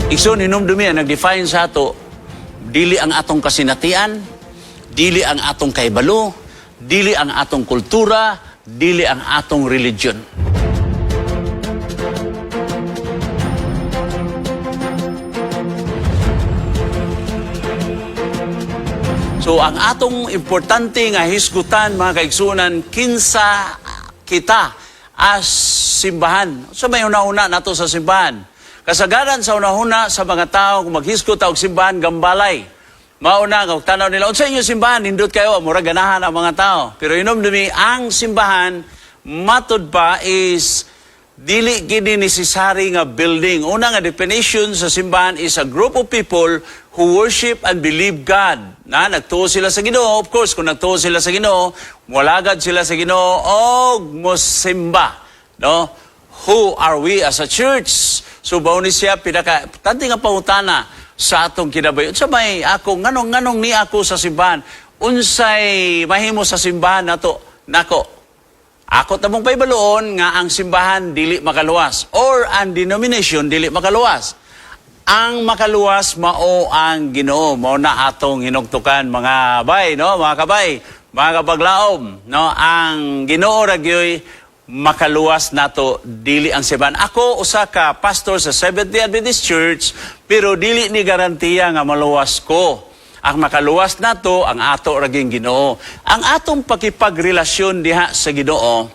Igsoon, hinumdumi, ang nag-define sa ato, dili ang atong kasinatian, dili ang atong kaibalo, dili ang atong kultura, dili ang atong religion. So ang atong importante nga hisgutan, mga kaigsunan, kinsa kita as simbahan. So may una-una nato sa simbahan. Kasagaran sa una-una sa mga tao kung maghisgot og simbahan, gambalay. Mauna nga tanaw nila unsa inyo simbahan, nindot kayo, mura ganahan ang mga tao. Pero hinumdumi, ang simbahan matud pa is dili gini necessary nga building. Una nga definition sa simbahan is a group of people who worship and believe God. Na nagtuo sila sa Ginoo. Of course, kung nagtuo sila sa Ginoo, molagad sila sa Ginoo og mosimba, no? Who are we as a church? So mao ni siya pinaka tanti nga pangutana sa atong kinabuhi. Unsa may ako, nganong nganong ni ako sa simbahan? Unsay mahimo sa simbahan nato nako? Ako tamong paibaluon nga ang simbahan dili makaluwas or ang denomination dili makaluwas. Ang makaluwas mao ang Ginoo. Mao na atong hinugtukan, mga bay, no? Mga kabay, mga kapaglaom, no? Ang Ginoo ra gyoy makaluwas nato, dili ang simbahan. Ako usa ka pastor sa Seventh-day Adventist Church, pero dili ni garantiya nga maluwas ko. Ang makaluwas nato ang ato raging Ginoo. Ang atong pakipagrelasyon diha sa Ginoo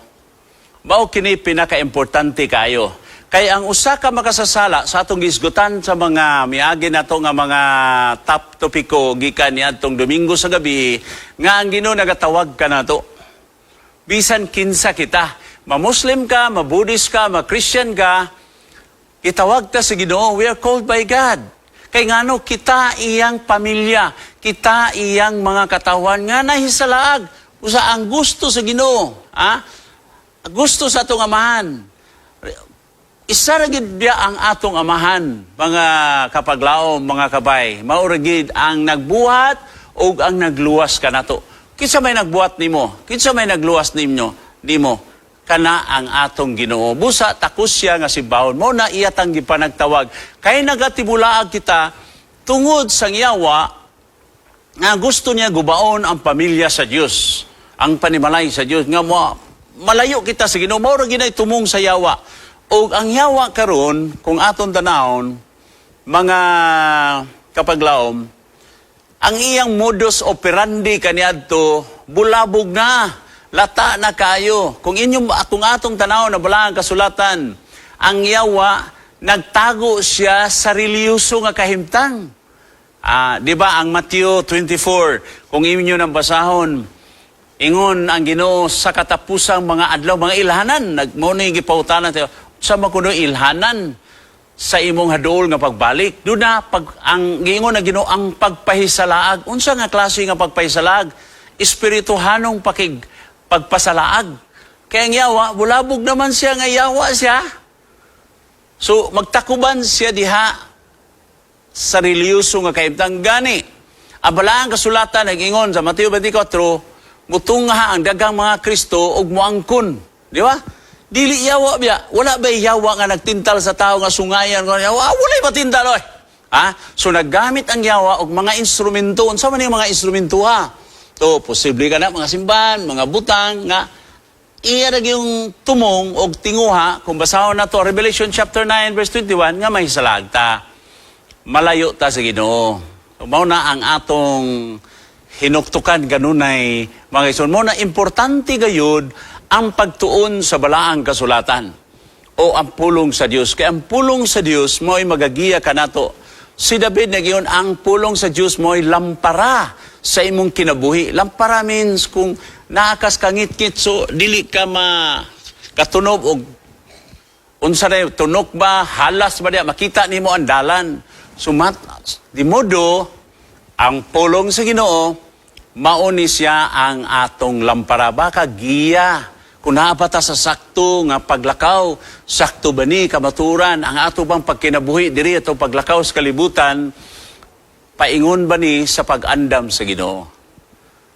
mao kini pinaka-importante kayo. Kay ang usa ka makasasala sa atong gisgutan sa mga miagi nato nga mga top topiko gikan niadtong Domingo sa gabi nga ang Ginoo nagatawag kanato. Bisan kinsa kita, ma-Muslim ka, ma-Buddhist ka, ma-Christian ka, itawag ta sa Ginoo. We are called by God. Kay ngano, kita iyang pamilya, kita iyang mga katawan nga nahisalaag. Usa ang gusto sa Ginoo, ha? Gusto sa atong amahan. Isa ra gid biya ang atong amahan, mga kapaglaom, mga kabay. Mao ra gid ang nagbuhat ug ang nagluwas kanato. Kinsa may nagbuhat nimo? Kinsa may nagluwas ninyo? Nimo? Kana ang atong Ginoo. Busa takos siya nga simbahon. Mao na iya tang gipanagtawag. Kay nagatibulaag kita tungod sa yawa nga gusto niya gubaon ang pamilya sa Dios, ang panimalay sa Dios nga mo malayo kita sa Ginoo. Mao ra ginay tumong sa yawa. Ug ang yawa karon, kung aton tanawon, mga kapaglaom, ang iyang modus operandi kaniadto bulabog na, lata na kayo. Kung atong tanaw na balaang kasulatan, ang yawa nagtago siya sa relihiyoso nga kahimtang. Ah, di ba ang Matthew 24, kung inyo nang basahon, ingon ang Ginoo sa katapusang mga adlaw, mga ilhanan, nagmo ni gipautanan tayo, sa makuno ilhanan sa imong haduol nga pagbalik. Doon na pag ang giingon na Ginoo ang pagpahisalaag. Unsa nga klase nga pagpahisalaag? Espirituhanong pakig pagpasalaag. Kaya ang yawa, bulabog naman siya nga yawa siya. So magtakuban siya diha sa relihiyoso nga kahimtang. Gani ang balaang kasulatan nag-ingon sa Mateo 24, mutungha ang daghang mga Kristo ug moangkon. Di ba? Dili yawa biya. Wala ba yawa nga nagtintal sa tao nga sungayan nga yawa? Walay matintal oy. Ha? So naggamit ang yawa og mga instrumento. Unsa man yung mga instrumento, ha? To posible ka na mga simbahan, mga butang nga iya ra yung tumong og tinguha kung basahon na to Revelation chapter 9 verse 21 nga mahisalag ta. Malayo ta sa Ginoo. So, mao na ang atong hinuktukan ganunay, mga igsoon. Mao na importante gayud ang pagtuon sa balaang kasulatan o ang pulong sa Dios. Kay ang pulong sa Dios mo'y magagiya kanato. Si David nagyon ang pulong sa Dios mo'y lampara sa imong kinabuhi. Lampara means kung naakas kangit-kit, so dili ka ma katunob og unsa na tunok ba, halas ba diya, makita nimo ang dalan. Sumat di modo ang pulong sa Ginoo mao ni siya ang atong lampara ba giya kung naa pa ta sa sakto nga paglakaw. Sakto ba ni kamaturan ang ato bang pagkinabuhi diri, atong paglakaw sa kalibutan, paingon ba ni sa pag-andam sa Ginoo?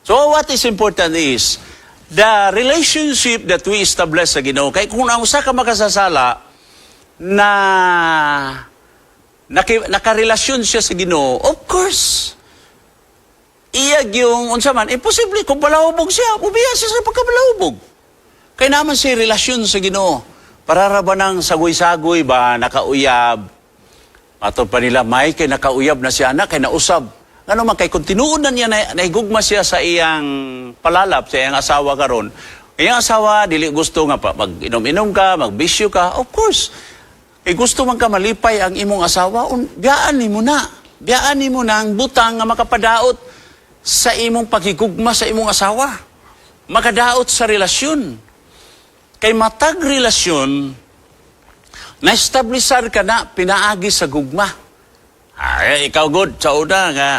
So what is important is the relationship that we establish sa Ginoo. Kay kung ang usa ka makasasala na Nakarelasyon siya sa Ginoo. Of course, iyag yung unsa man, imposible kung palahubog siya, mubiya siya sa pagkapalahubog. Kay naa man siya relasyon sa Ginoo. Parara ba ng sagoy-sagoy ba, nakauyab? Matod pa nila, may kay nakauyab na siya anak, kay nausab. Ngano man kay kung tinuod na niya na, nahigugma siya sa iyang palalap, sa iyang asawa karon. Iyang asawa, dili gusto nga pa, mag-inom-inom ka, magbisyo ka, of course. Kay gusto man ka malipay ang imong asawa, biyaan nimo na. Biyaan nimo na ang butang nga makapadaot sa imong paghigugma sa imong asawa. Makadaot sa relasyon. Kay matag relasyon, na-establisar ka na pinaagi sa gugma. Ay, ikaw good sa una nga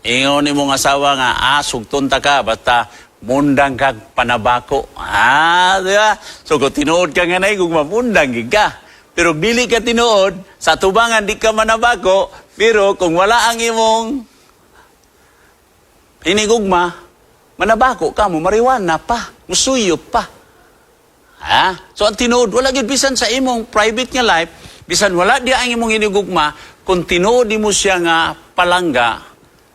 ingon nimo asawa nga sugton ta ka basta mundang kag panabako. Ah, di ba? So kung tinuod ka nga na gugma, mundang gid ka. Pero dili ka tinuod, sa tubangan di ka manabako, pero kung wala ang imong hinigugma, manabako ka mo, mariwana pa, musuyop pa. Ha? So ang tinuod, wala gyud bisan sa imong private nga life, bisan wala di ang imong hinigugma, kung tinuod nimo siya nga palangga,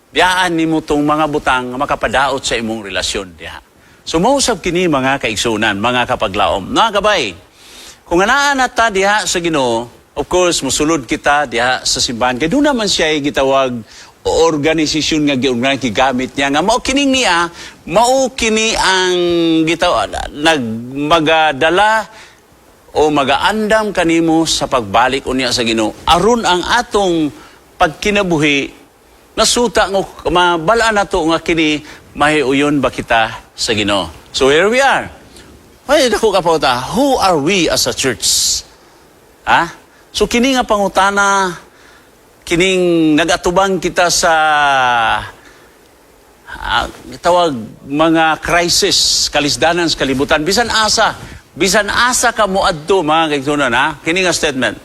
biyaan nimo tong mga butang nga makapadaot sa imong relasyon diha. So mausab kini, mga kaigsunan, mga kapaglaom. Mga kabay, kung anaa na ta diha sa Ginoo, of course, musulod kita diha sa simbahan. Kay doon naman siya gitawag organisasyon nga giungan gigamit niya nga mao kining niya, mao kini ang gitawag nagmagadala o magaandam kanimo sa pagbalik unya sa Ginoo aron ang atong pagkinabuhi nasuta nga mabalaan nato nga kini mahiuyon ba kita sa Ginoo. So here we are. Ay, dako ka pa ta. Who are we as a church? Ha? So kini nga pangutana, kining nagatubang kita sa tawag mga crisis, kalisdanan sa kalibutan, bisan asa ka moadto, mga kaigsunan, ha, kini nga statement.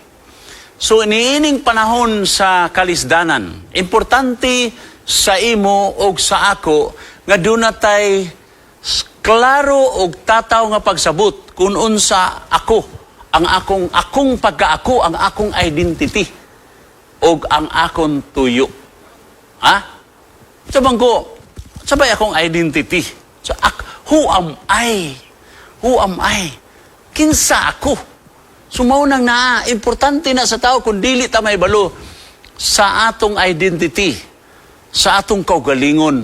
So niining panahon sa kalisdanan, importante sa imo og sa ako nga duna tay klaro og tataw nga pagsabot kung unsa ako, ang akong pagkaako, ang akong identity og ang akong tuyo. Ha? Sa bangko, sabay akong identity. So, who am I? Who am I? Kinsa ako? So, mao nang naa, importante na sa tao kung dili ta mahibalo sa atong identity, sa atong kaugalingon,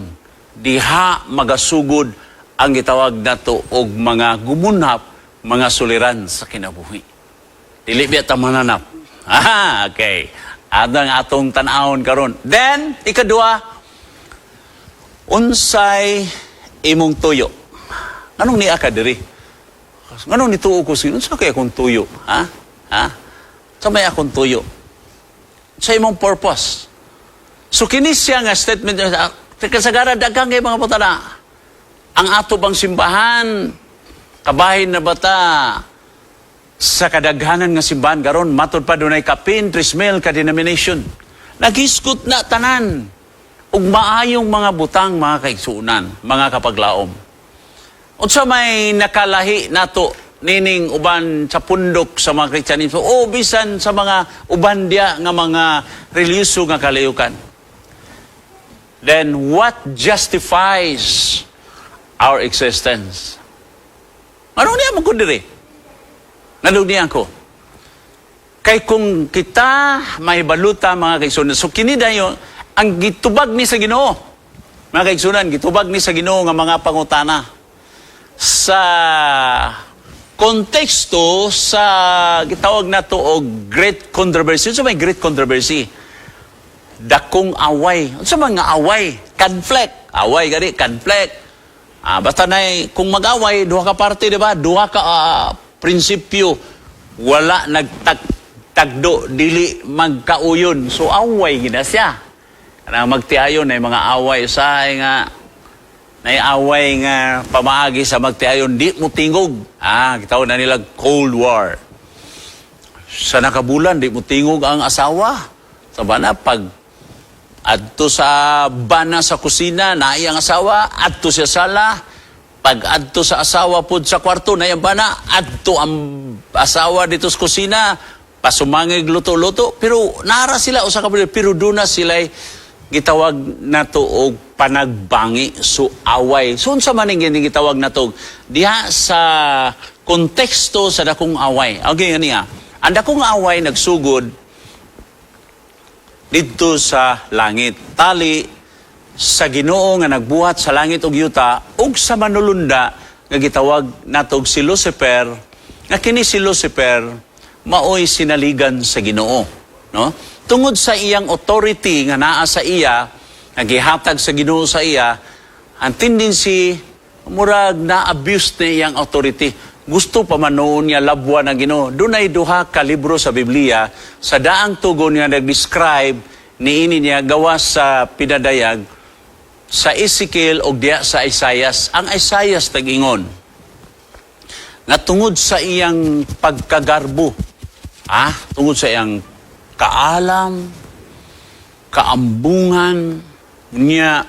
diha magasugod ang gitawag nato og mga gumunhap, mga suliran sa kinabuhi. Dili biya ta mananap. Ah, okay. Adang atong tan-awon karon. Then, ikadua, unsay imong tuyo? Anong niya ka diri? Nganong nituo ko sa unsa kay akong tuyo? Ha? Ha? Sa may akong tuyo? Sa imong purpose. So kini siya nga statement, kasagara daghang kay mga butana. Ang ato bang simbahan kabahin na bata sa kadaghanan nga simbahan karon? Matod pa dunay kapin 3,000 ka denomination. Naghisgot na tanan ug maayong mga butang, mga kaigsuonan, mga kapaglaom. Unsa may nakalahi nato nining uban sa pundok sa mga Kristyanismo o bisan sa mga uban diya nga mga relihiyoso nga kalayukan? Then what justifies our existence? Ano niya mo ko diri? Nganong niya ko? Kay kung kita mahibaluta, mga kaigsunan, so kini dayon ang gitubag ni sa Ginoo. Mga kaigsunan, gitubag ni sa Ginoo nga mga pangutana sa konteksto sa gitawag nato og Great Controversy. Unsa may Great Controversy? Dakong away. Unsa man nga away? Conflict. Away gani, conflict. Ah, basta na kung mag-away, duha ka parte, di ba? Duha ka prinsipyo. Wala nagtag tagdo, dili magkauyon. So away gina siya. Kanang magtiayon ay mga away usahay nga nay away nga pamaagi sa magtiayon di mo tingog. Ah, gitawag na nila Cold War. Sa nakabulan di mo tingog ang asawa. Sa bana pag adto sa bana sa kusina, naay ang asawa, adto sa sala. Pag adto sa asawa pod sa kwarto, naay ang bana, adto ang asawa dito sa kusina. Pasumangig luto-luto, pero nara sila usa ka, pero duna sila gitawag nato og panagbangi, so away. So unsa man ning gitawag nato diha sa konteksto sa dakong away? Okay, niya. Ang dakong away nagsugod didto sa langit. Tali sa Ginoo nga nagbuhat sa langit ug yuta ug sa manulunda nga gitawag natog si Lucifer, nga kini si Lucifer maoy sinaligan sa Ginoo, no? Tungod sa iyang authority nga naa sa iya, nga gihatag sa Ginoo sa iya, ang tendency murag na-abuse na iyang authority. Gusto pa man noon niya labwan ang Ginoo. Dunay duha ka libro sa Biblia sa Daang Tugon nga nag-describe niini niya gawas sa pinadayag, sa Ezekiel o diya sa Isaias. Ang Isaias nag-ingon nga tungod sa iyang pagkagarbo, tungod sa iyang kaalam, kaambungan niya,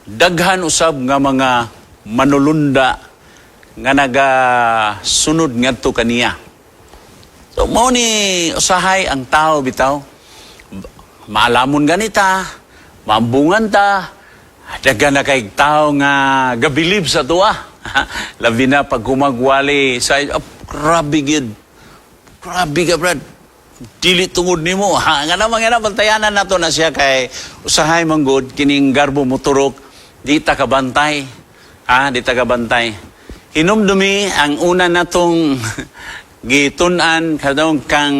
daghan usab nga mga manulunda nga nagasunod ngadto kaniya. So mao ni usahay ang tao bitaw. Maalamon ganita, maambungan ta, daghan na kay tao nga gabilib sa tuwa. Labi na pag humagwali sa, "Oh, grabe gyud. Grabe ka, Brad. Dili tungod nimo." Ha, nga naman nga na bantayanan nato na siya kay usahay man gud kining garbo moturok, di ta kabantay. Ha, di ta kabantay. Hinumdumi ang una natong gitun-an katong kang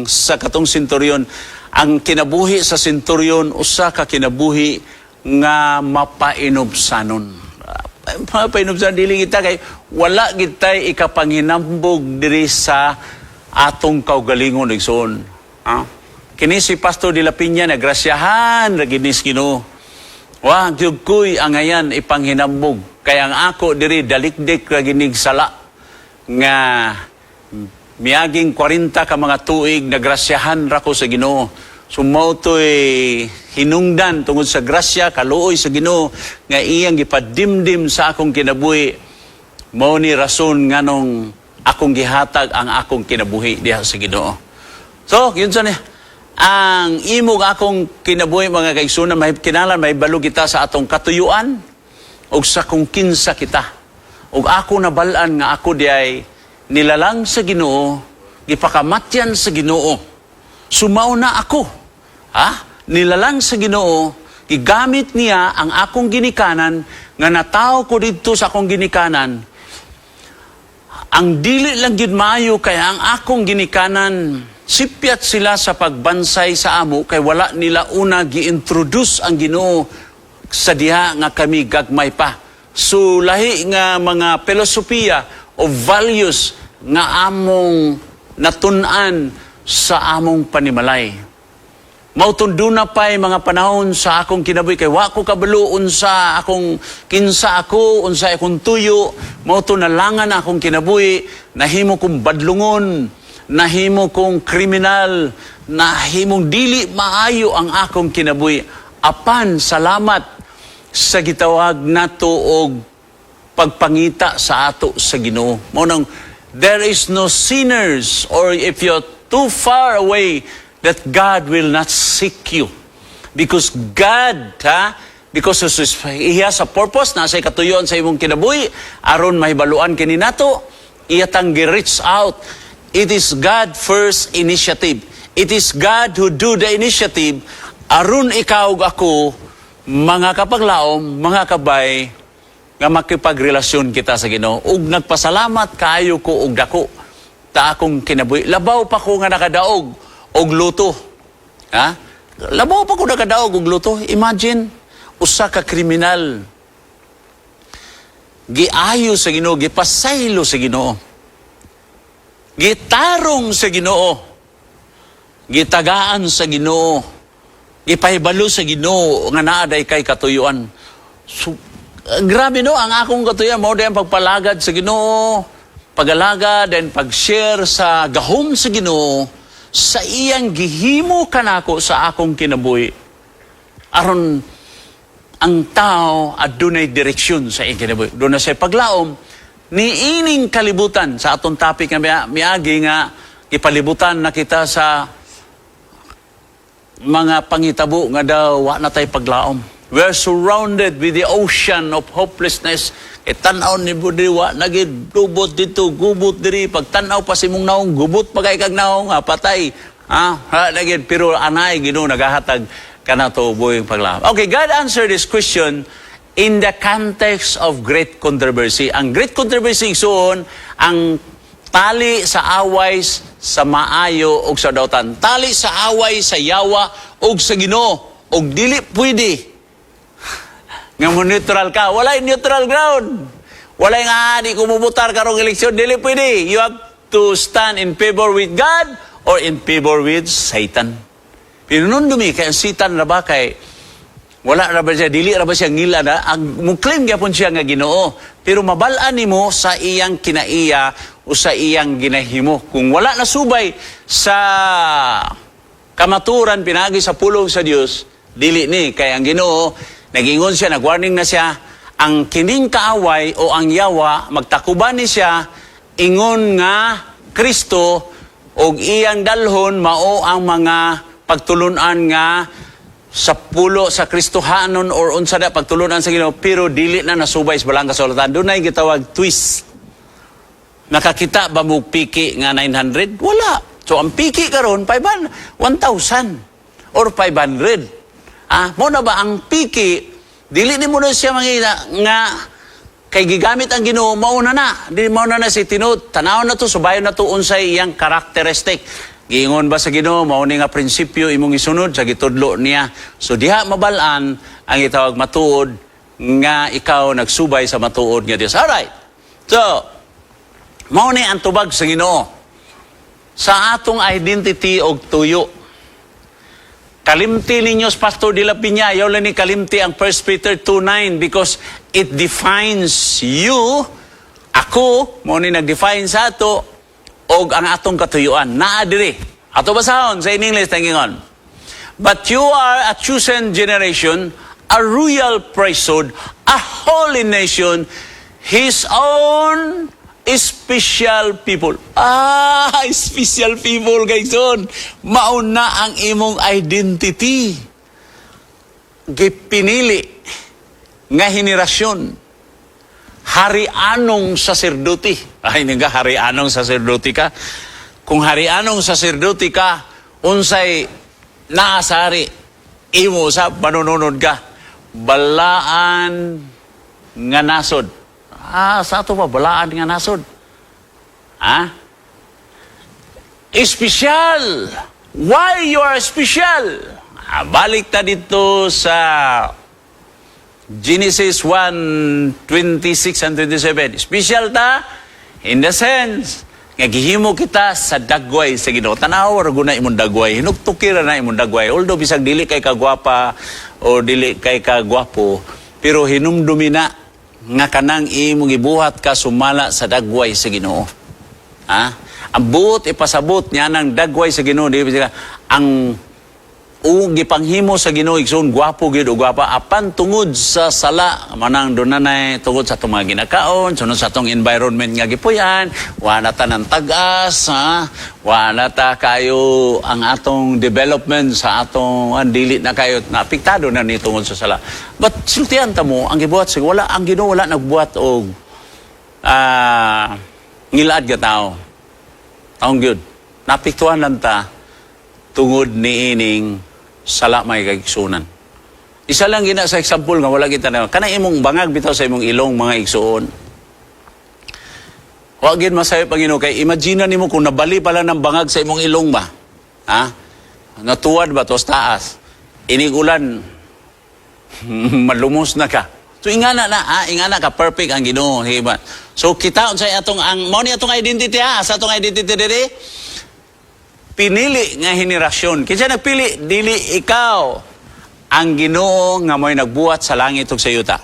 sa katong senturyon, ang kinabuhi sa senturyon usa ka kinabuhi nga mapainubsanon. Mapainubsanon dili kita kay wala gitay ikapanghinambog diri sa atong kaugalingon, igsoon. Ha? Kini si Pastor de la Peña, nagrasyahan ra gid ni sa Ginoo. Wa gyud ko'y angayan ipanghinambog. Kaya ang ako diri dalikdik ra ginig sala nga miaging 40 ka mga tuig nagrasyahan ra ko sa Ginoo. So mao to'y hinungdan tungod sa grasya kaluoy sa Ginoo nga iyang gipadimdim sa akong kinabuhi. Mao ni rason nganong akong gihatag ang akong kinabuhi diha sa Ginoo. So, yun sa ni ang imong akong kinabuhi, mga kaigsunan, may kinahanglan mahibalo kita sa atong katuyuan ug sa kung kinsa kita. Ug ako nabal-an nga ako diay nilalang sa Ginoo, gipakamatyan sa Ginoo. Sumao na ako. Ha? Nilalang sa Ginoo, gigamit niya ang akong ginikanan nga natawo ko didto sa akong ginikanan. Ang dili lang gyud maayo kay ang akong ginikanan, sipyat sila sa pagbansay sa amo kay wala nila una gi-introduce ang Ginoo sa diha nga kami gagmay pa. So lahi nga mga filosofiya o values nga among natun-an sa among panimalay. Mao duna pa'y mga panahon sa akong kinabuhi kay wa ko kabalo unsa akong, kinsa ako, unsa akong tuyo. Mao to nalangan akong kinabuhi, nahimo kong badlungon, nahimo kong kriminal, nahimong dili maayo ang akong kinabuhi. Apan salamat sa gitawag nato og pagpangita sa ato sa Ginoo. Mao nang there is no sinners or if you're too far away that God will not seek you. Because God, ha, because of His, He has a purpose, nasa katuyuan sa imong kinabuhi, aron mahibaluan kini nato, iya tang gi-reach out. It is God first initiative. It is God who do the initiative aron ikaw ug ako, mga kapaglaom, mga kabay, nga makipagrelasyon kita sa Ginoo. Ug nagpasalamat kaayo ko og dako ta akong kinabuhi. Labaw pa ko nga nakadaog og lotto. Ha? Labaw pa ko nakadaog og lotto. Imagine, usa ka kriminal giayo sa Ginoo, gipasaylo sa Ginoo. Gitarong sa Ginoo. Gitagaan sa Ginoo. Gipahibalo sa Ginoo nga naa day kay katuyuan. So, grabe no ang akong katuyuan, mao ang pagpalagad sa Ginoo, pagalagad and pag-share sa gahom sa Ginoo sa iyang gihimo kanako sa akong kinabuhi. Aron ang tao adunay direksyon sa iyang kinabuhi. Duna siya paglaom niining kalibutan sa atong topic nga miagi nga Ipalibutan na kita sa mga pangitabo nga daw wa na tay paglaom. We are surrounded with the ocean of hopelessness. E tan-aw ni Budi, wa na gid, gubot dito, gubot diri. Pag tan-aw pa sa imong naong, gubot pa kay kag naong, ha, patay. Ha, ha na gid, pero anay Ginoo nagahatag kanato buhing paglaom. Okay, God answered this question in the context of great controversy. Ang great controversy, igsoon, ang tali sa away sa maayo ug sa dautan. Tali sa away sa yawa ug sa Ginoo. Ug dili pwede nga mo neutral ka. Walay neutral ground. Walay nga di ko mubutar karong eleksyon. Dili pwede. You have to stand in favor with God or in favor with Satan. Pero nundumi kay ang Satan ra ba kay wala ra ba siya, dili ra ba siya ngila na, ang mo-claim gyapon siya nga Ginoo. Pero mabal-an nimo sa iyang kinaiya o sa iyang ginahimo. Kung wala na subay sa kamaturan pinagi sa pulong sa Dios, dili ni kay ang Ginoo nagingon siya, nagwarning na siya, ang kining kaaway o ang yawa magtakuban ni siya ingon nga Kristo og iyang dalhon mao ang mga pagtulunan nga sa pulo sa Kristohanon or unsa da pagtulunan sa Ginoo, pero dili na nasubay sa balang kasulatan. Dunay gitawag twist. Nakakita ba mo piki nga 900? Wala. So ang piki karon 500, 1,000 or 500. Ah, mo na ba ang piki, dili ni mo na siya mangita nga kay gigamit ang Ginoo, mauna na. Di mauna na si tinuod. Tanaw na to, subayon na to unsay iyang characteristic. Giingon ba sa Ginoo mao ni nga prinsipyo imong isunod sa gitudlo niya? So diha mabal-an ang itawag matuod nga ikaw nagsubay sa matuod nga Dios. Alright. So, mao ni ang tubag sa Ginoo sa atong identity og tuyo. Kalimti ninyo, Pastor de la Piña, ayaw lang ni kalimti ang 1 Peter 2:9 because it defines you, ako, mo ni nag-define sa ato, og ang atong katuyuan. Naa diri. Ato basahon sa in English, thinking on. "But you are a chosen generation, a royal priesthood, a holy nation, His own special people." Ah, special people, guys. Mauna ang imong identity. Gipinili nga henerasyon. Harianong saserdote. Ay, nga harianong saserdote ka. Kung harianong saserdote ka, unsay naa sa hari, imo sa manununod ka. Balaan nga nasod. Ah, sa ato pa, balaan nga nasod. Ah? Espesyal. Why you are special? Ah, balik ta dito sa Genesis 1, 26 and 27. Special ta in the sense nga gihimo kita sa dagway sa Ginoo. Tanaw ra guna imong dagway. Hinugtuki ra na imong dagway. Although bisag dili kay kagwapa o dili kay kagwapo, pero hinumdumi na nga kanang imong gibuhat ka sumala sa dagway sa Ginoo. Ha? Ang buot ipasabot niya ng dagway sa Ginoo, di ba siya, ang o gipanghimo sa Ginoo, igsoon, gwapo gyud o gwapa, apan tungod sa sala manang dunanay tungod sa atong mga ginakaon, sunod sa atong environment nga gipuy-an, wa na ta ng tag-as, ha, wa na ta kayo ang atong development sa atong ang dili na kayo naapektado na ni tungod sa sala. But sultian ta mo ang gibuhat sa wala ang Ginoo, wala nagbuhat og ngilaad ga tao. Taong gyud naapektuhan lang ta tungod niining sala, may kaigsunan. Isa lang gina sa example nga wala kita na kanang imong bangag bitaw sa imong ilong, mga igsuon. Wa gid masayop ang Ginoo kay imagine nimo kung nabali pala ng bangag sa imong ilong ba? Ha? Natuwad ba tos taas? Inig ulan, malumos na ka. So ingana na, ha? Ingana ka perfect ang Ginoo, di ba? So kita unsay atong ang mao ni atong identity, ha? Sa atong identity diri pinili nga henerasyon. Kinsa nagpili? Dili ikaw. Ang Ginoo nga mo'y nagbuhat sa langit ug sa yuta.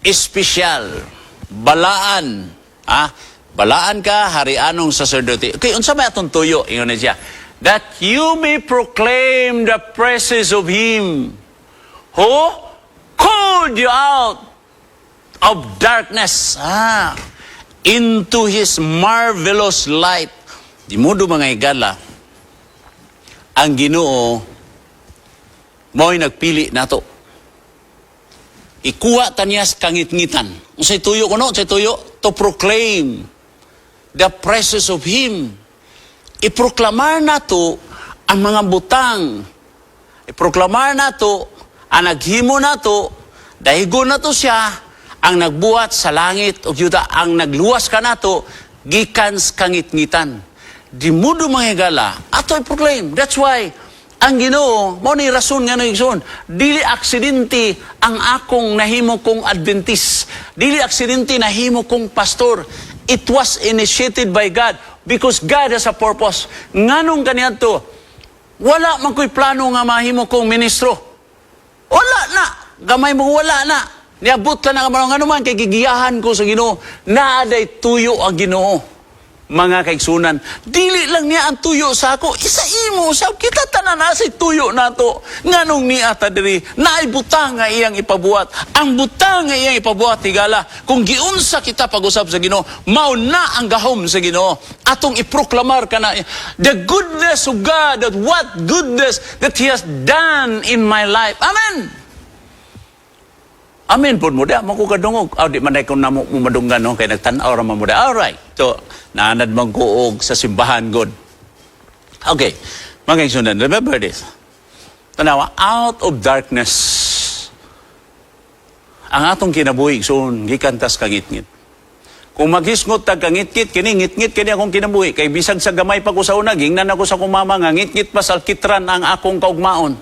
Espesyal, balaan, ah, balaan ka, harianong saserdote. Okay, unsa may atong tuyo? Ingon na siya. "That you may proclaim the praises of Him who called you out of darkness." Ah, into His marvelous light. Di modo, mga higala, ang Ginoo mao'y nagpili nato. Ikuha ta niya sa kangitngitan. Unsay tuyo kuno? Unsay tuyo? To proclaim the presence of Him. Iproklamar nato ang mga butang. Iproklamar nato ang naghimo nato, dahigon nato siya, ang nagbuhat sa langit ug yuta, ang nagluwas kanato gikan sa kangitngitan. Di modo, mga higala, ato i-proclaim. That's why ang Ginoo, mao ni rason nga igsoon, dili aksidente ang akong nahimo kong Adventist. Dili aksidente nahimo kong pastor. It was initiated by God because God has a purpose. Nganong kaniadto, wala man ko'y plano nga mahimo kong ministro. Wala na. Gamay mo, wala na. Niabot ka na nga naman kay gigiyahan ko sa Ginoo. Naa day tuyo ang Ginoo. Mga kaigsunan, dili lang niya ang tuyo sa ako, isa imo sa kita tanan na say tuyo nato. Nganong niya ta diri, naay butang nga iyang ipabuhat. Ang butang nga iyang ipabuhat, higala, kung giunsa kita pag-usab sa Ginoo, mao na ang gahom sa Ginoo. Atong iproklamar kana the goodness of God, that what goodness that He has done in my life. Amen. Amen po mo da, mo ko kadungog. Aw, di man ko namo mo madunggan, no, kay nagtan-aw ra man mo da. All right. So, naanad man ko og sa simbahan god. Okay. Mga igsunan, remember this. Tanawa, out of darkness. Ang atong kinabuhi, igsoon, gikan tas kangitngit. Kung maghisngot tag kangitngit, kini ngitngit kini akong kinabuhi. Kay bisag sa gamay pa ko sa una, gingnan ako sa akong mama nga ngitngit pa sa alkitran ang akong kaugmaon.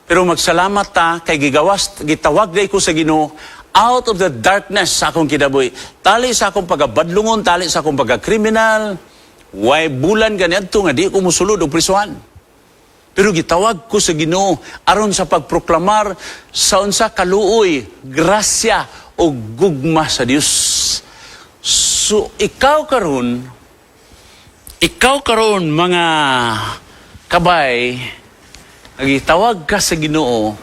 Pero magsalamat ta kay gigawas, gitawag day ko sa Ginoo out of the darkness sa akong kinabuhi. Tali sa akong pagabadlungon, tali sa akong pagkakriminal, way bulan kaniadto nga di ko musulod og prisuhan. Pero gitawag ko sa Ginoo aron sa pagproklamar sa unsa kaluoy, grasya o gugma sa Dios. So ikaw karon, mga kabay, nagitawag ka sa Ginoo,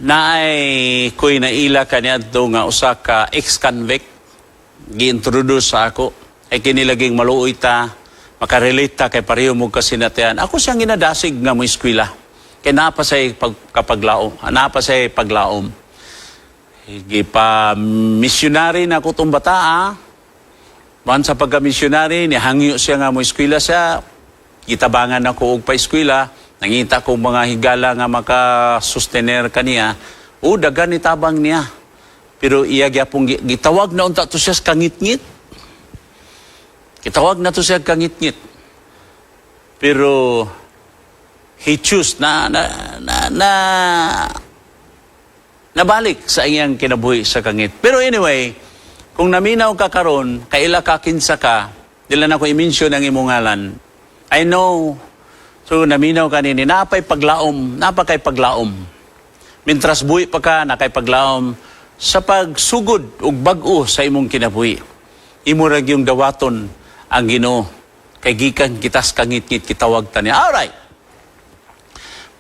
na ay ko'y naila kaniadto nga usa ka ex-convict gi-introduce sa ako ay kinilaging maluoy ta, makarelate ta kay pareho mo kasinatian. Ako siyang ginadasig nga mo eskwela kay naa pa say pagkapaglaom, naa pa say paglaom. Gipa missionary na ko tong bata. Man sa pagka-missionary, nihangyo siya nga mo eskwela siya. Gitabangan ako og pa-eskwela, nangita ko mga higala nga maka-sustener kaniya. O dagan ni tabang niya. Pero iya gyapon gitawag na unta to siya sa kangitngit. Gitawag na to siya kangitngit. Pero he choose na nabalik sa iyang kinabuhi sa kangit. Pero anyway, kung naminaw ka karon, kaila ka kinsa ka, dili na ko i-mention ang imong ngalan. I know. So naminaw ka nini, napay paglaom, napakay paglaom. Mintras buhi pa ka, nakay paglaom sa pagsugod og bag-o sa imong kinabuhi. Imo ra gyung dawaton ang Ginoo kay gikan kitas kangitngit, kitawag ta niya. All right.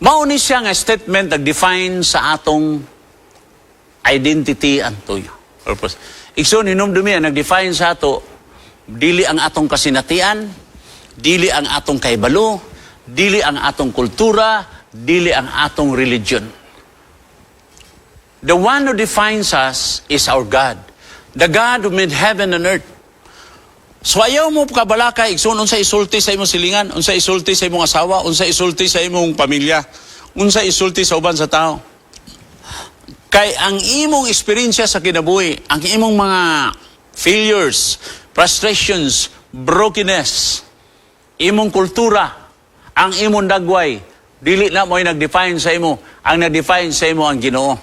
Mao ni siya nga statement nag-define sa atong identity and tuyo. Purpose. Igsoon, hinumdumi, ang nag-define sa ato, dili ang atong kasinatian, dili ang atong kaibalo, dili ang atong kultura, dili ang atong religion. The one who defines us is our God. The God who made heaven and earth. So ayaw mo kabalaka, igsoon, unsa isulti sa imong silingan, unsa isulti sa imong asawa, unsa isulti sa imong pamilya, unsa isulti sa uban sa tao. Kay ang imong eksperyensya sa kinabuhi, ang imong mga failures, frustrations, brokenness, imong kultura, ang imong dagway, dili na mo'y nag-define sa imo. Ang nag-define sa imo ang Ginoo.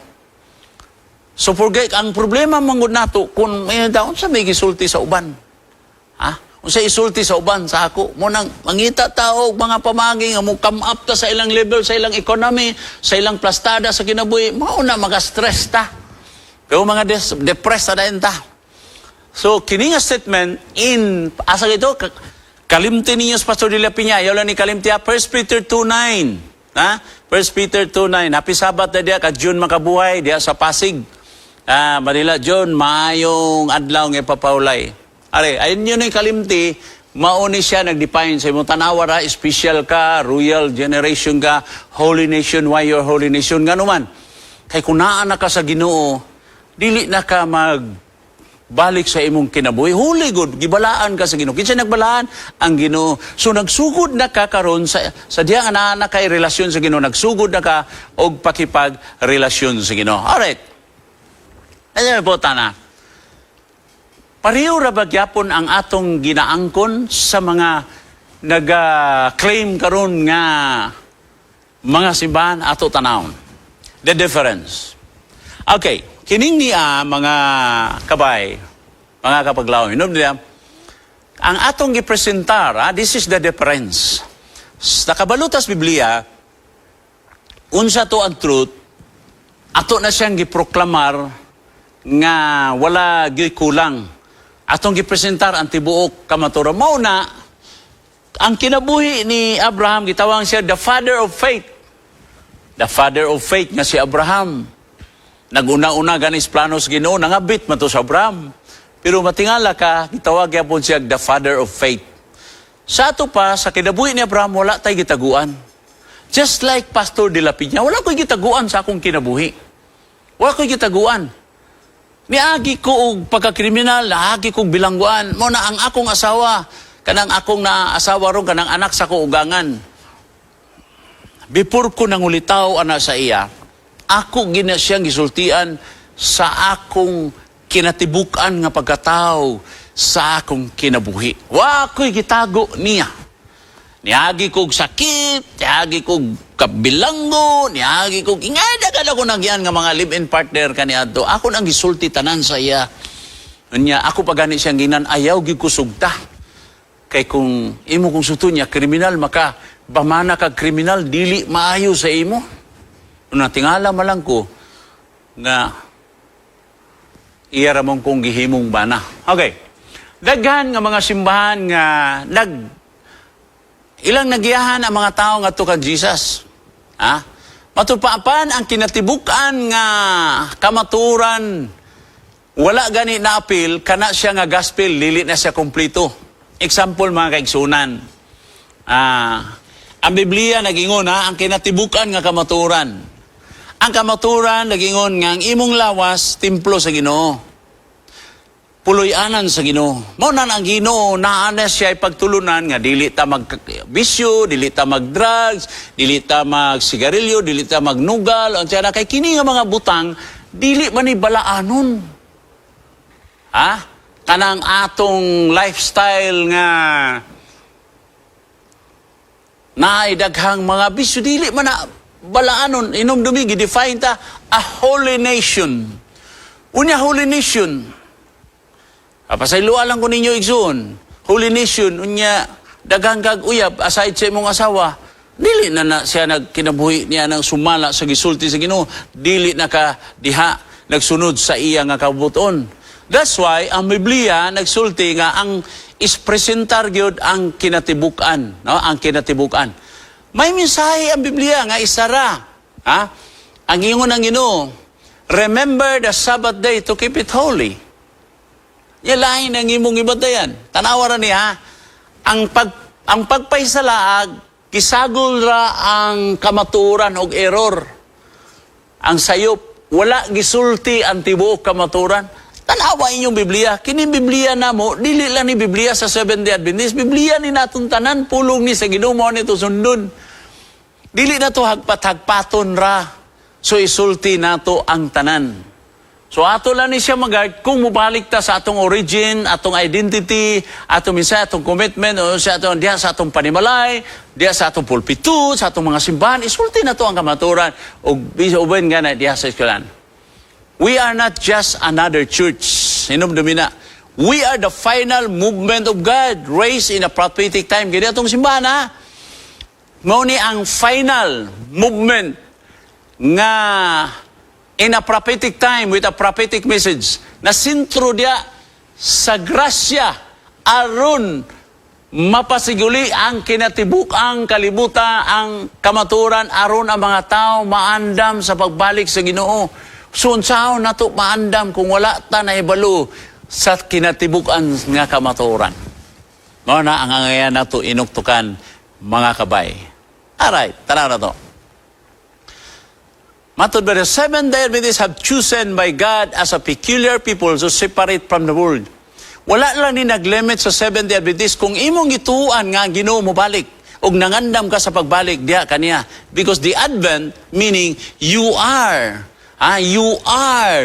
So forget, ang problema manggod nato, kung may unsa may gisulti sa uban. Ha? Unsa isulti sa uban sa ako? Mo nang mangita tao og mga pamagi nga mo come up ta sa ilang level, sa ilang economy, sa ilang plastada sa kinabuhi, mao na maka-stress ta. Pero mga depressed na dayon ta. So kini nga statement in asa ito kalimti ninyo sa Pastor de la Piña, ayaw lang ni kalimti ha? 1 Peter 2:9. Ha? 1 Peter 2:9. Happy Sabbath na diya, ka June makabuhay, diya sa Pasig. Ah, Manila John, maayong adlaw nga ipapawlay. Are, ayun yun yung kalimti, mauni siya nag-define sa imong tanawa ra, special ka, royal generation ka, holy nation, why you're holy nation, ngano man. Kay kung naa na ka sa Ginoo, dili na ka mag balik sa imong kinabuhi. Holy good, gibalaan ka sa Ginoo. Kinsa nagbalaan? Ang Ginoo. So nagsugod na ka karon sa diya nga naa na kay relasyon sa Ginoo, nagsugod na ka og pakipag relasyon sa Ginoo. Alright. Ano po tana? Pareho ra ba gyapon ang atong ginaangkon sa mga naga-claim karon nga mga simbahan? Ato tanawon the difference. Okay, kining niya, mga kabay, mga kapaglaom. Inom niya, ang atong gipresentar, this is the difference. Sa kabalutas Biblia, unsa to ang truth, ato na siyang giproklamar nga wala gyud kulang. Atong gipresentar ang tibuok kamatuoran. Mao na ang kinabuhi ni Abraham, gitawag siya the father of faith. The father of faith nga si Abraham. Naguna-una ganis plano sa Ginoo, nangabit man to sa Abraham. Pero matingala ka, gitawag gyapon siya the father of faith. Sa ato pa, sa kinabuhi ni Abraham, wala tay gitaguan. Just like Pastor de la Peña, wala ko'y gitaguan sa akong kinabuhi. Wala ko'y gitaguan. Niagi ko og pagkakriminal, naagi kog bilangguan. Mao na ang akong asawa, kanang akong na asawa ron, kanang anak sa ugangan. Before ko nangulitaw ana sa iya, ako gina siyang gisultian sa akong kinatibuk-an nga pagkatao, sa akong kinabuhi. Wa ko'y gitago niya. Niagi kog sakit, niagi kog kabilanggo, niagi kog ingada kada ko nagyan nga mga live-in partner kaniadto. Ako nang gisulti tanan sa iya. Unya ako pa gani siyang ginan, ayaw gyud ko sugta. Kay kung imo kong sugton niya, kriminal maka, bamana kag kriminal, dili maayo sa imo. Una tingala man lang ko nga iya ra mong kong gihimong bana. Okay. Daghan nga mga simbahan nga nag ilang nagiyahan ang mga tao nga kang Jesus. Ha? Matupapan ang kinatibuk-an nga kamaturan, wala gani na apil kana siya nga gospel, dili na siya kompleto. Example, mga kaigsunan. Ang Biblia nagingon ha, ang kinatibuk-an nga kamaturan. Ang kamaturan nagingon nga ang imong lawas templo sa Ginoo, puloy-anan sa Ginoo. Mao na ang Ginoo naa na siya pagtulunan nga dili ta mag bisyo, dili ta mag drugs, dili ta mag sigarilyo, dili ta magnugal, unsa na kay kini nga mga butang dili man ni balaanon. Ha? Kanang atong lifestyle nga naay daghang mga bisyo, dili man na balaanon. Inom dumi, gi-define ta a holy nation. Unya holy nation, pasayloa lang ko ninyo, igsoon. Holy nation, unya, daghang kag uyab, aside sa imong asawa, dili na na siya nagkinabuhi niya ng sumala sa gisulti sa Ginoo, dili na ka diha nagsunod sa iya nga kabuton. That's why ang Biblia nagsulti nga ang ispresentar gyud ang kinatibuk-an, no? Ang kinatibuk-an. May mensahe ang Biblia nga isara, ha? Ang ingon ng Ginoo, "Remember the Sabbath day to keep it holy." Yalain ang imong ibatayan. Tanawa ra niya, ang pagpahisalaag, kisagol ra ang kamatuoran og error. Ang sayop, wala gisulti ang tibuok kamatuoran. Tanawa inyong Biblia. Kini Biblia namo, dili lang ni Biblia sa Seventh-day Adventist. Biblia ni natong tanan, pulong ni sa Ginoo, mao nito sundon. Dili na to hagpat-hagpaton ra. So isulti nato ang tanan. So ato lang ni siya mag kung mubalik ta sa atong origin, atong identity, atong minsan atong commitment, o sa atong diha sa atong panimalay, diha sa atong pulpito, sa atong mga simbahan, isulti na to ang kamaturan ug uban nga na diha sa eskwelahan. We are not just another church. Hinumdumi na. We are the final movement of God raised in a prophetic time. Kaya atong simbahan ha. Mao ni ang final movement nga in a prophetic time with a prophetic message na sentro diya sa grasya aron mapasiguli ang kinatibuk ang kalibutan ang kamaturan aron ang mga tao maandam sa pagbalik sa Ginoo. So unsaon nato maandam kung wala ta nahibalo sa kinatibuk-an nga kamatuoran? Mao na ang angayan nato inuktukan, mga kabay. Alright, tanaw na to. Matod ba, the Seventh-day Adventists have chosen by God as a peculiar people to separate from the world. Wala lang ni naglimit sa Seventh-day Adventist kung imong gituan nga ang Ginoo mo balik ug nangandam ka sa pagbalik diha kaniya, because the Advent meaning you are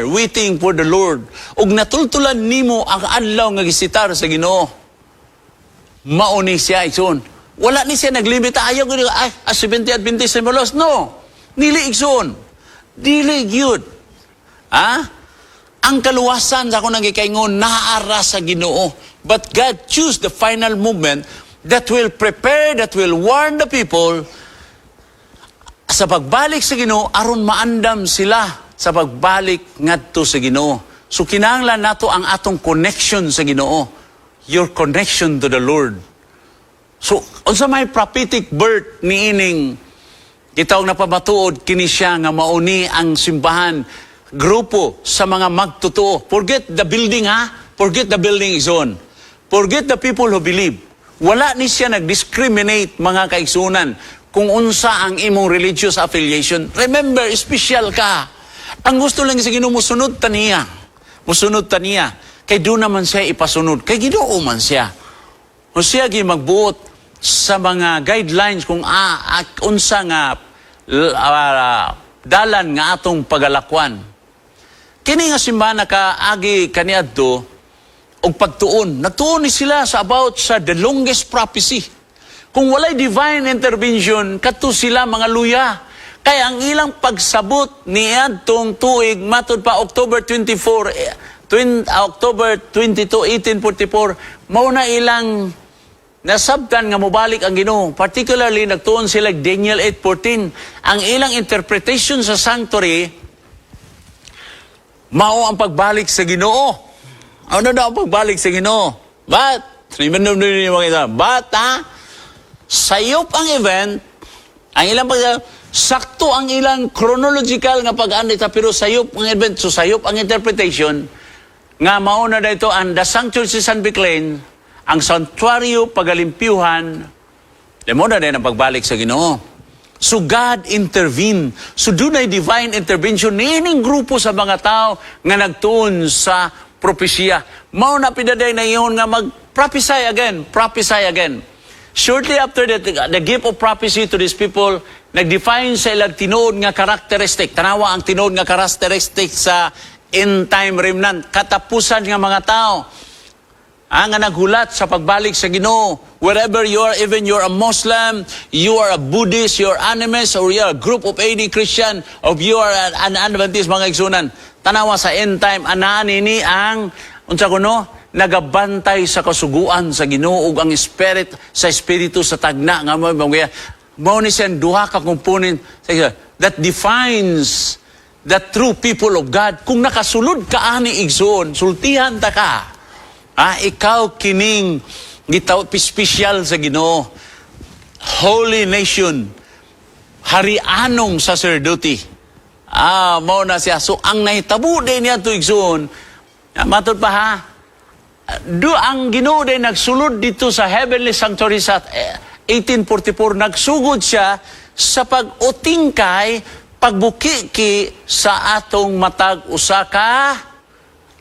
waiting for the Lord ug natultulan nimo ang adlaw nga gisitar sa Ginoo. Mao ni siya, igsoon. Wala ni siya naglimit. Ayaw ko ay ah, Seventh-day Adventist molos. No. Dili, igsoon. Dili gyud. Ah? Ang kaluwasan sa akong nagikaingon naara sa Ginoo. But God choose the final movement that will prepare, that will warn the people sa pagbalik sa Ginoo aron maandam sila sa pagbalik ngadto sa Ginoo. So kinahanglan nato ang atong connection sa Ginoo. Your connection to the Lord. So unsa may prophetic birth niining gitawag na pamatuod kini siya nga mauni ang simbahan, grupo sa mga magtotoo. Forget the building, ha. Forget the building is on. Forget the people who believe. Wala ni siya nag-discriminate, mga kaigsunan, kung unsa ang imong religious affiliation. Remember, special ka. Ang gusto lang sa Ginoo, musunod ta niya. Musunod ta niya. Kay do naman siya ipasunod. Kay Ginoo man siya. Kung siya gi magbuot sa mga guidelines kung unsa nga dalan nga atong pagalakwan. Kini nga simbahan nakaagi kaniadto og pagtuon. Nagtuon ni sila sa about sa the longest prophecy. Kung walay divine intervention, kadto sila mga luya. Kaya ang ilang pagsabot niadtong tuig, matod pa October 24, October 22, 1844, mao na ilang nasabtan nga mobalik ang Ginoo. Particularly, nagtuon sila Daniel 8:14. Ang ilang interpretation sa sanctuary, mao ang pagbalik sa Ginoo. Ano daw ang pagbalik sa Ginoo? But, but, ha, sayop ang event, ang ilang pag sakto ang ilang chronological nga pag-anita, pero sayop ang event, so sayop ang interpretation, nga mao na dito ang the sanctuary sa San Biclain, ang sanctuaryo pagalimpyuhan, mao na din ang pagbalik sa Ginoo. So God intervene. So dunay divine intervention niining grupo sa mga tao nga nagtuon sa propesya. Mao na pinaday na iyon nga mag-prophesy again, prophesy again. Shortly after the gift of prophecy to these people, nag-define sa ilang tinuod nga characteristic. Tanawa ang tinuod nga characteristic sa end time remnant, katapusan nga mga tao ang nga naghulat sa pagbalik sa Ginoo. Wherever you are, even you're a Muslim, you are a Buddhist, you're animist, or you're a group of 80 Christian, or you are an Adventist, mga igsunan. Tanawa sa end time, anaan ini ang, unsa kuno, nagabantay sa kasuguan sa Ginoo ug ang spirit sa espiritu sa tagna nga mo mga mao ni siyang duha ka component that defines the true people of God. Kung nakasulod ka ani, igsoon, sultihan ta ka. Ah, ikaw kining gitaw espesyal sa Ginoo. Holy nation. Harianong saserdote. Ah, mao na siya. So ang nahitabo din niya to, igsoon, matod pa ha, do ang Ginoo din nagsulod dito sa heavenly sanctuary sa 1844, nagsugod siya sa pag-utingkay, pagbukiki sa atong matag usa ka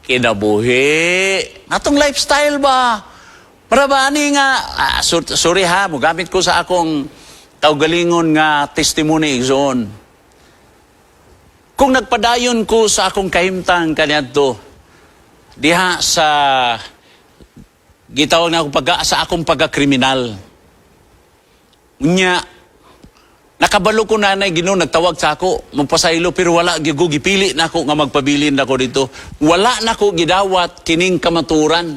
kinabuhi. Atong lifestyle ba? Para ba ani nga, sorry ha, mogamit ko sa akong kaugalingon nga testimony, igsoon. Kung nagpadayon ko sa akong kahimtang kaniadto, diha sa gitawag na akong pag sa akong pagkakriminal. Unya, nakabalo ko na Ginoo nagtawag sa ako, magpasaylo, pero wala gyud ko gipili nako nga magpabilin nako dito. Wala nako gidawat kining kamaturan.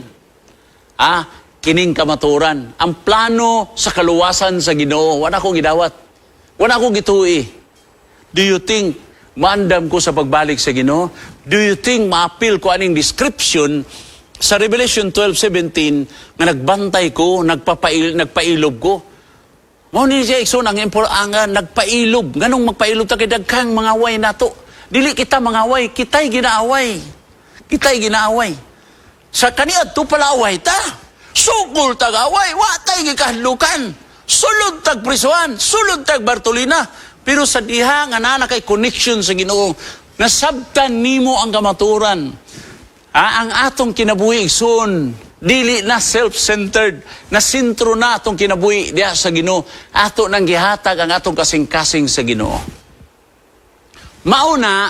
Ah, kining kamaturan. Ang plano sa kaluwasan sa Ginoo, wala ko gidawat. Wala ko gitui. Do you think maandam ko sa pagbalik sa Ginoo? Do you think maapil ko aning description sa Revelation 12:17 nga nagbantay ko, nagpailob ko? Mao ni siya, igsoon, ang nagpailob. Nganong magpailob ta kay daghang mga way nato. Dili kita mangaway, kita'y ginaaway. Kita'y ginaaway. Sa kaniadto palaway ta. Sukol tag away, wa tay gikahadlukan. Sulod tag prisuan, sulod tag Bartolina. Pero sa diha nga naa na kay connection sa Ginoo, nasabtan nimo ang kamaturan. Ah, ang atong kinabuhi, igsoon, dili na self-centered, na sentro na atong kinabuhi diha sa Ginoo. Ato nang gihatag ang atong kasing-kasing sa Ginoo. Mauna,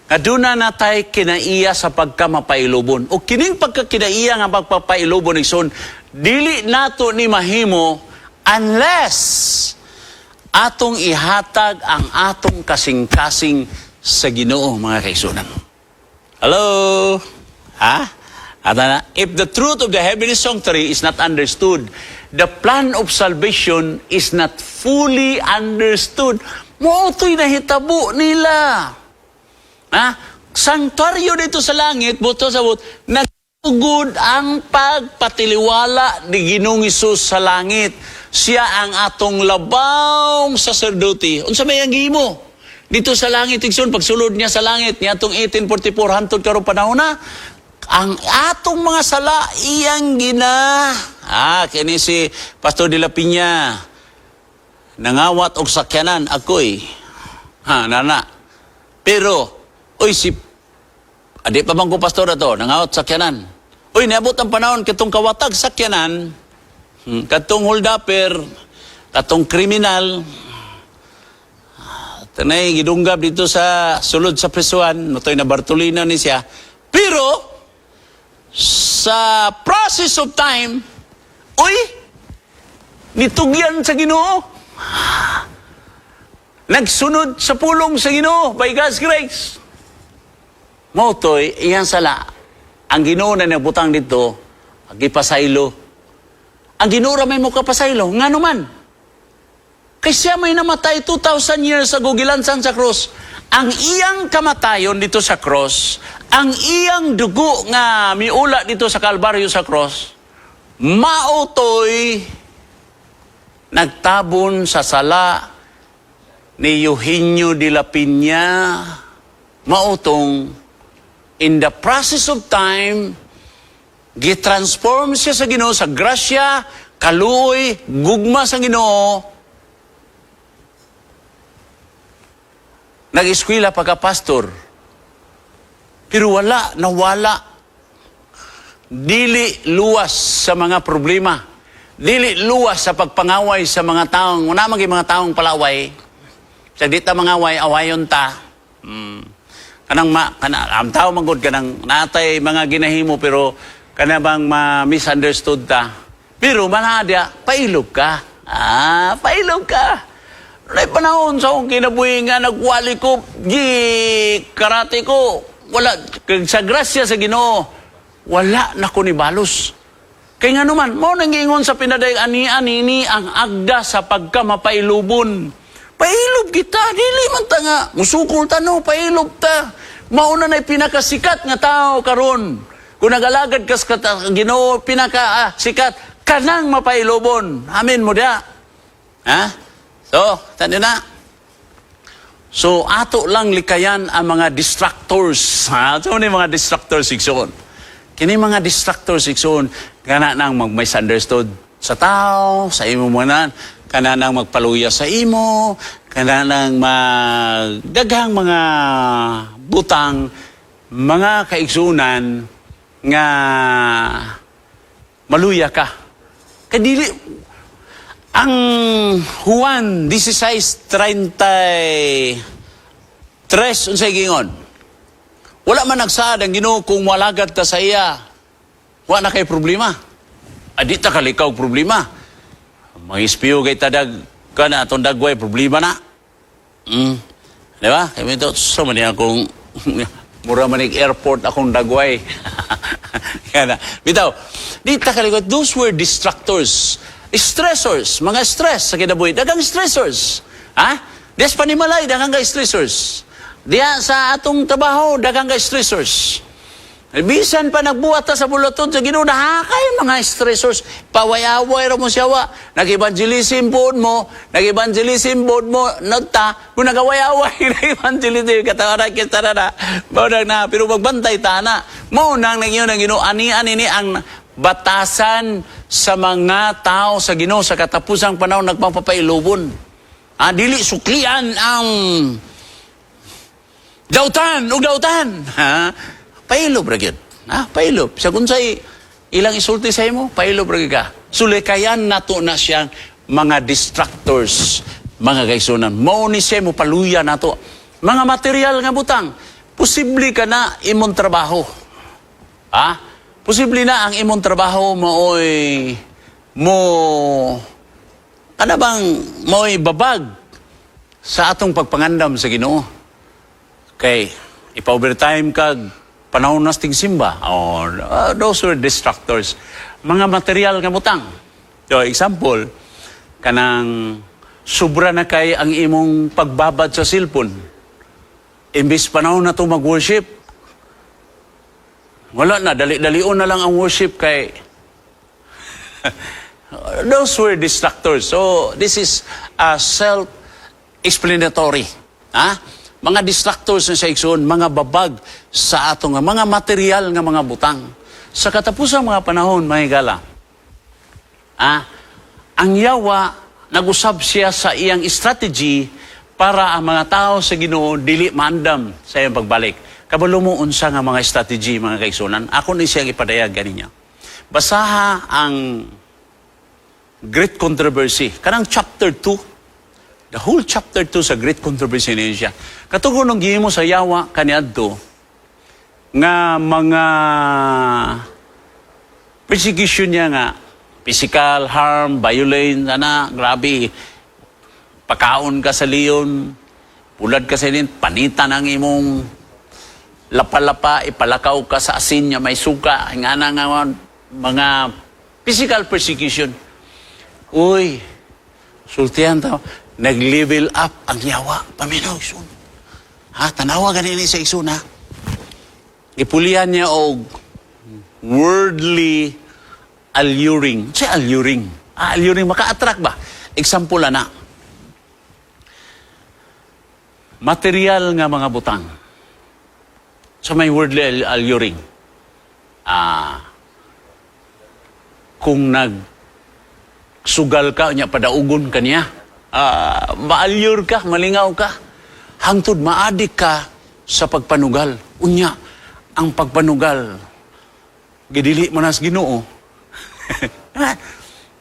aduna na tay kinaiya sa pagkamapailubon. O kining pagkakinaiya nga pagpapailubon, igsoon, dili nato ni mahimo unless atong ihatag ang atong kasing-kasing sa Ginoo, mga kaigsunan. Hello? Ha? Ata na, if the truth of the heavenly sanctuary is not understood, the plan of salvation is not fully understood. Mao to'y nahitabo nila. Ha? Sanktuaryo dito sa langit, buto sa but, nagtugod ang pagpatiliwala ni Ginoong Hesus sa langit. Siya ang atong labawng saserdote. Unsa may ang gihimo dito sa langit, igsoon, pagsulod niya sa langit, niya atong 1844, hantod karon panahon na, ang atong mga sala, iyang gina. Ah, kini si Pastor de la Piña, nangawat og sakyanan, ako'y. Ha, nana. Pero, uy, si adi pa man ko pastor ato, nangawat sakyanan. Uy, niabot ang panahon, katong kawatag sakyanan, katong holdupper, katong kriminal, tanay gidunggab dito sa sulod sa prisuan, matoy na Bartolina ni siya. Pero, sa process of time, uy, nitugyan sa Ginoo. Nagsunod sa pulong sa Ginoo by God's grace. Motoy, iyang sala. Ang Ginoo na nagbutang dito, gipasaylo. Ang Ginoo ra may mo kapasaylo. Ngano man? Kay siya may namatay 2,000 years ago gilansan sa cross. Ang iyang kamatayon dito sa cross, ang iyang dugo nga miula dito sa Kalbaryo sa cross, mautoy nagtabon sa sala ni Eugenio de la Peña, mautong in the process of time, gitransform siya sa Ginoo sa grasya, kaluoy, gugma sa Ginoo. Nag-eskwela pagka-pastor. Pero wala, nawala. Dili luwas sa mga problema. Dili luwas sa pagpangaway sa mga taong, una man mga taong palaway. Sa di ta mangaway, awayon ta. Kanang ma, kana, ang tao man gud kanang natay mga ginahimo pero kana bang ma misunderstood ta. Pero manadya, pailog ka. Ah, pailog ka. Nay panahon sa akong kinabuhi nga nagwali ko, gi karate ko. Wala kag sa grasya sa Ginoo, wala na ko ni balos. Kay nga naman, mao nang giingon sa pinaday ani ani ang agda sa pagkamapailubon. Pailob kita, dili man ta nga musukol ta no, pailob ta. Mao na na'y pinakasikat nga tao karon. Kung nagalagad kas ka Ginoo, pinaka sikat kanang mapailobon. Amen mo da. Ha? So, tanda na. So, ato lang likayan ang mga distractors. Ha? So, ni mga distractors, igsoon. Kini mga distractors, igsoon, kana nang mag-misunderstood sa tao, sa imo mo na, kana nang magpaluya sa imo, kana nang magdaghang mga butang, mga kaigsunan nga maluya ka. Kadili, ang Juan 16:33, unsay gingon? Wala man nagsaad ang Ginoo kung walagad ta sa iya. Wa na kay problema. Adi ta kalikaw problema. Mga ispiyo kay tadag kana atong dagway problema na. Di ba? Kaya ito, so man akong mura man airport akong dagway. Kana. Bitaw, di ta kalikaw. Those were distractors. Stressors, mga stress sa kinabuhi. Daghang stressors. Ha? Des panimalay, daghang ka stressors. Diya sa atong trabaho, daghang ka stressors. Bisan pa nagbuhat ta sa buluhaton sa Ginoo, naa kay mga stressors. Paway-away ra mo siya wa. Nag-evangelism pod mo, nag-evangelism pod mo, nagta, kung nagaway-away, nag-evangelism, katawara kita na, mao na, pero magbantay ta na. Mao nang nangiyon ang Ginoo, ani-ani ni ang batasan sa mga tao sa Ginoo sa katapusang panahon nagpapapailubon. Ah, dili suklian ang dautan ug dautan. Ha? Pailob ra gyud. Ha? Pailob. Sa unsay ilang isulti sa imo, pailob ra gyud ka. Sulikayan nato na siyang mga distractors, mga kaigsuonan. Mao ni siya mo paluya nato. Mga material nga butang, posible ka na imong trabaho. Ha? Posible na ang imong trabaho maoy mo kana bang maoy babag sa atong pagpangandam sa Ginoo. Kay ipa-overtime kag panahon na tigsimba. Or those were distractors. Mga material nga butang. So, example, kanang sobra na kay ang imong pagbabad sa cellphone. Imbis panahon na to mag-worship, wala na, dali-dalion na lang ang worship kay those were distractors. So, this is self-explanatory. Ha? Mga distractors na sa igsoon, mga babag sa atong mga material nga mga butang. Sa katapusang mga panahon, mga higala, ang yawa, nag-usab siya sa iyang strategy para ang mga tao sa Ginoo dili maandam sa iyang pagbalik. Kabalo mo unsa nga mga strategy, mga kaigsuonan. Ako ni siyang ipadayag ganinya. Basaha ang Great Controversy. Kanang chapter 2. The whole chapter 2 sa Great Controversy niya siya. Katugon ng gihimo sa yawa kaniadto nga mga persecution niya nga physical harm, violence, ana, grabe. Pakaon ka sa leon, pulad ka sa inin, panitan ang imong lapa-lapa, ipalakaw ka sa asin nga may suka, nga na nga mga physical persecution. Uy, sultihan ta, nag-level up ang yawa. Paminaw, igsoon. Ha, tanawa ganin ni sa igsoon, ha? Gipulihan niya og worldly alluring. Sa alluring? Ah, alluring, maka-attract ba? Example na. Material nga mga butang. So may worldly alluring. Kung nag sugal ka, nya padaugon ka niya. Ma-allure ka, malingaw ka. Hangtod maadik ka sa pagpanugal. Unya, ang pagpanugal, gidili mo na sa Ginoo.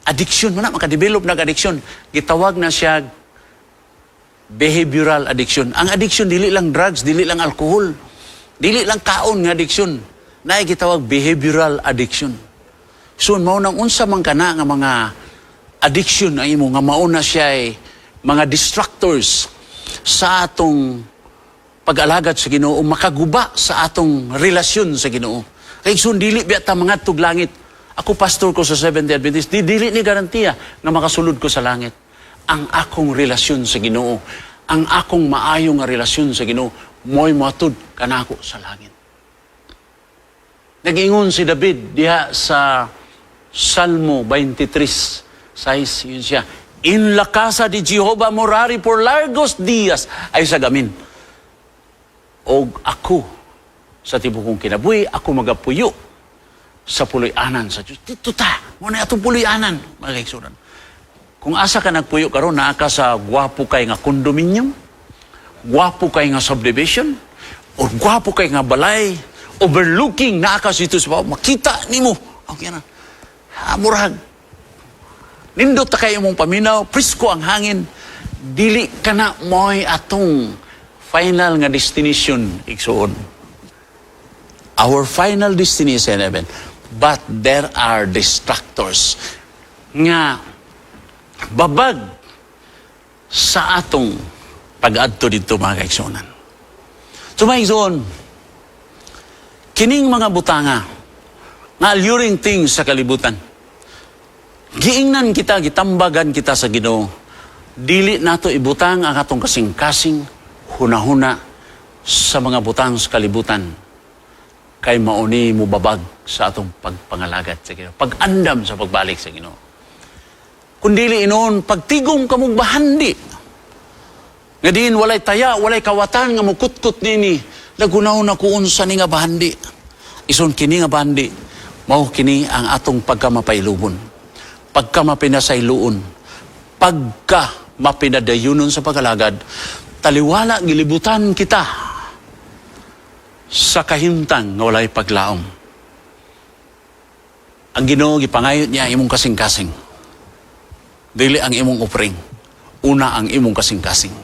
Addiction mo na, makadevelop na addiction. Gitawag na siya behavioral addiction. Ang addiction, dili lang drugs, dili lang alcohol, dili lang kaon nga addiction. Naay gitawag behavioral addiction. So, mao nang unsa man kana nga mga addiction ang imo nga mao na siya ay mga distractors sa atong pag-alagad sa Ginoo, makaguba sa atong relasyon sa Ginoo. Kay igsoon, dili biya ta mangadtog langit. Ako, pastor ko sa Seventh-day Adventist, di dili ni garantiya nga makasulod ko sa langit. Ang akong relasyon sa Ginoo, ang akong maayo nga relasyon sa Ginoo, mo'y moatud kanako sa langit. Nag-ingon si David diha sa Salmo 23:6, yun siya, "En la casa de Jehová moraré por largos días." Ay sa gamin. Og ako, sa tibuok kong kinabuhi, ako magapuyo sa puloy-anan sa Diyos. Dito ta, mao na atong puloy-anan, mga kaigsuonan. Kung asa ka nagpuyo karon, naa ka sa gwapo kay nga condominium, gwapo kay nga subdivision, or gwapo kay nga balay, overlooking, naa ka dito sa baba, makita nimo. Okay na. Ha, murag. Nindot ta kay imong paminaw, presko ang hangin. Dili ka na mo'y atong final nga destination, igsoon. Our final destination in heaven. But there are distractors nga babag sa atong pag-adto dito, mga kaigsuonan. So mga igsoon, kining mga butanga nga alluring things sa kalibutan, giingnan kita, gitambagan kita sa Ginoo. Dili nato ibutang ang atong kasing-kasing, hunahuna sa mga butang sa kalibutan. Kay mauni mo babag sa atong pagpangalagad sa Ginoo, pag-andam sa pagbalik sa Ginoo. Kung dili inoon, pagtigom kamong bahandi. Nga diin walay taya, walay kawatan nga mukutkot nini. Nagunaw na ko unsa ni nga bahandi. Ison kini nga bahandi, mao kini ang atong pagkamapailubon, pagkamapinasayloon, pagka mapinadayunon sa pag-alagad, taliwala gilibutan kita sa kahimtang nga walay paglaom. Ang Ginoo, gipangayo niya imong kasing-kasing. Dili ang imong offering. Una ang imong kasing-kasing.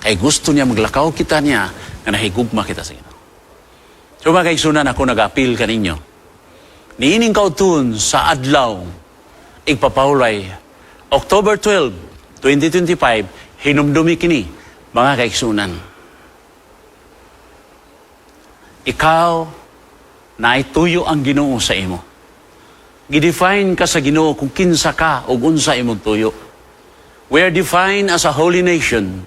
Kay gusto niya maglakaw kita niya nga nahigugma kita sa Ginoo. So mga kaigsunan, ako nag-appeal kaninyo. Niining kautun sa adlaw, igpapawlay, October 12, 2025, hinumdumi kini, mga kaigsunan. Ikaw, naituyo ang Ginoo sa imo. Gidefine ka sa Ginoo kung kinsa ka o unsa imong tuyo. We are defined as a holy nation,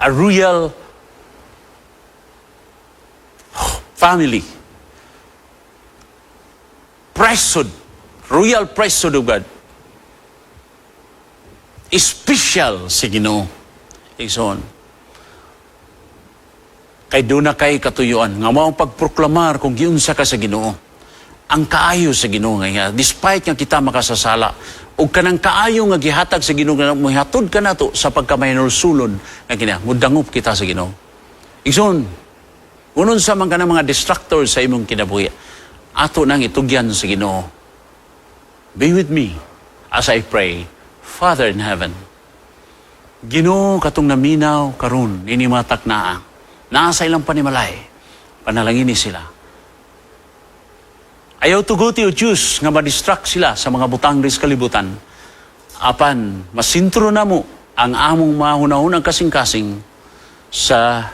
a royal family, priesthood, royal priesthood of God. Special si Ginoo. Igsoon. Kay duna kay katuyuan nga mao ang pagproklamar kung giunsa ka sa Ginoo. Ang kaayo sa Ginoo nga despite nga kita makasasala ug kanang kaayo nga gihatag sa Ginoo nga mohatod kanato sa pagkamahinulsulon nga kina mudangop kita sa Ginoo. Igsoon, unon sa man kanang mga distractors sa imong kinabuhi, ato nang itugyan sa Ginoo. Be with me as I pray. Father in heaven, Ginoo, katong naminaw karon ini mga taknaa, naa sa ilang panimalay, panalangini sila. Ayaw tuguti o Diyos nga madistract sila sa mga butang sa kalibutan. Apan, masintro na mo ang among mga hunahunang kasing-kasing sa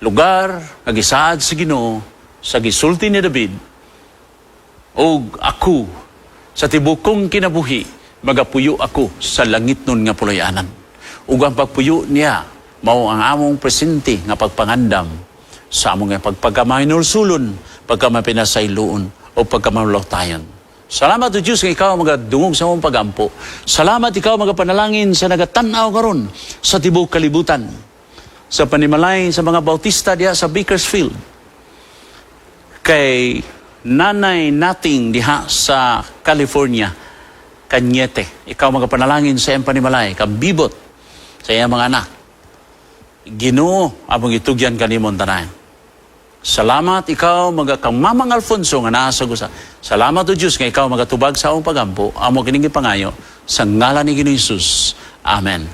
lugar nga gisaad sa Ginoo sa gisulti ni David, "Og ako sa tibuok kong kinabuhi magapuyo ako sa langitnon nga puloy-anan." Ug ang pagpuyo niya mao ang among presente nga pagpangandam sa among nga pagpagkamahinulsulon, pagkamapinasayloon o pagkamamulawtayon. Salamat o Diyos nga ikaw magadungog sa among pagampo. Salamat, ikaw magapanalangin sa nagatan-aw karon sa tibuok kalibutan. Sa panimalay sa mga Bautista diha sa Bakersfield. Kay Nanay Nating diha sa California, Cañete. Ikaw magapanalangin sa iyang panimalay, kambibot sa iyang mga anak. Ginoo, among itugyan kanimong tanan. Salamat, ikaw mga kang Mamang Alfonso nga naa sa gusa. Salamat o Diyos nga ikaw magatubag sa among pagampo. Amo kining gipangayo sa ngalan ni Ginoo Jesus. Amen.